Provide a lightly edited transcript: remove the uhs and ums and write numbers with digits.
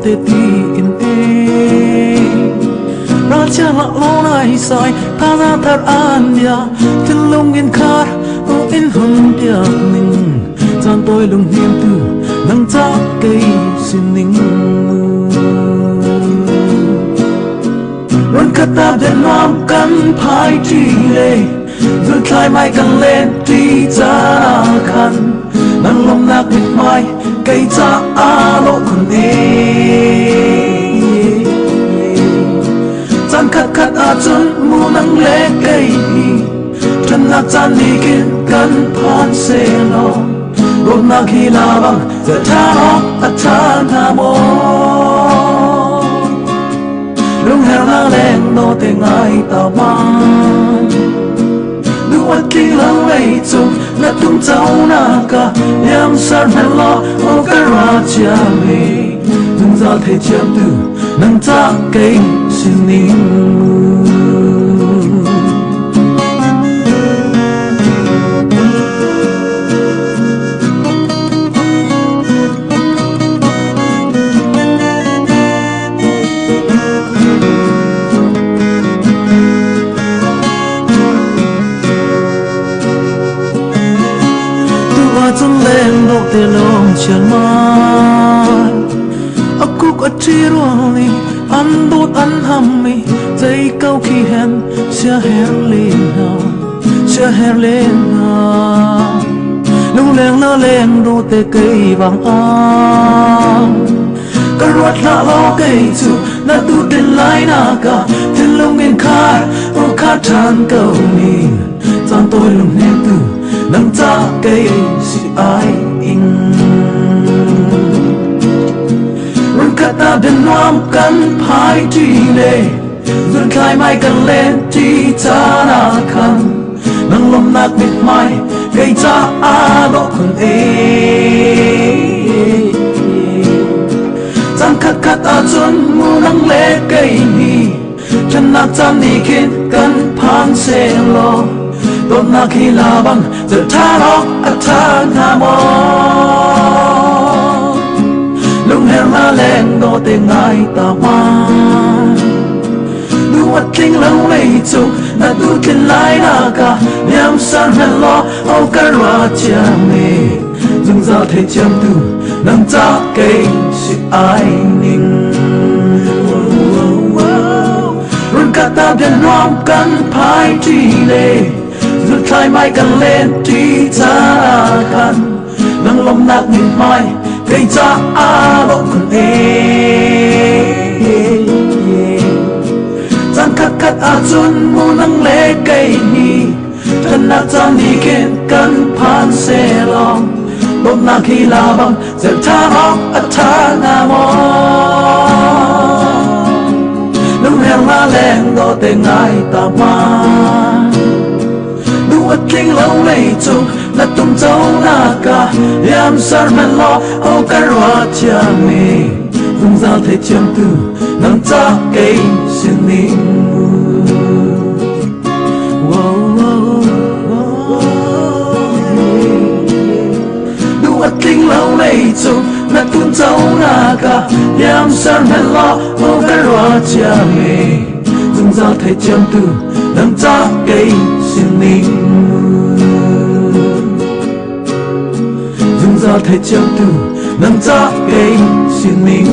te ti in e Ralchia lak lo nai sai thazaang thar an bia thinlung in khar u in hun piak ning caan tawi lung hnem tu nang ca kei sining mu Run khat ta bian nuam kan phai ṭi le zulthlai mai kan len ṭi ca khan nang lawmnak mithmai kei ca aa lawh khun e. Caan khat khat ahcun mu nang le kei hi ṭhannak caan nih khin kan phan sehlaw dawtnak hi la bang ṭha awk a ṭha hnga maw? Lunghernak leng dawte ngai ta mang Duat tling lo lei cung na tung cho na ka liam sar hmel law o ka ra chia mi zungzal thei thiam tu nang ca kei sining mu. Tu ahcun leng dawh te lawng chian mai a kuk a ṭhi ruang i an dawt an ham i zei ko khi hen sia her len hna sia her len hna lungleng na leng dawh te kei bang ang Ka ruat hlah law kei cu na tu tin lai nak ah thinlung in khar o khar ṭhan ko mi caan tawi lunghnem tu nang ca kei si ai ing. Run khat ah bianuam kan phai ṭi le zunthlai mai kan len ṭi caan ah khan nang lawmnak mithmai kei ca aa dawh khun e. Caan khatkhat ahcun mu nang le kei hi ṭhennak caan nih khin kan phan sehlaw dawtnak hi la bang ṭha awk a ṭha hnga maw? Lungher na leng dawte ngai ta ma Nu a tling lo lei cu na tu tlin lai nak ah niam sar hmel law o ka rua chiang e. Zungzal theithiam tu nang ca kei si ai ning. Run ka ta bian nuam kan phai ṭi le zulthlai mai kan len ṭi ca khan nang lawmnak mithmai kei ca aa lawh khun e. Caan khat khat ahcun mu nang le kei hi Ṭhannak caan nih khin kan phan sehlaw dawtnak hi la bang zel ṭha awk a ṭha hnga maw? Lungher na leng dawte ngai ta ma Duh a tling lo lei cung na tum cho nak ah liam sar hmanh law o ka ruat thiam i zungzal theithiam tu nang ca kei sining mu. Duh a tling lo lei cu na tun cho nak ah liam ser hmanh law o ka ruat ciami zungzal theithiam tu nang ca kei sining zungzal theithiam tu nang ca kei sining.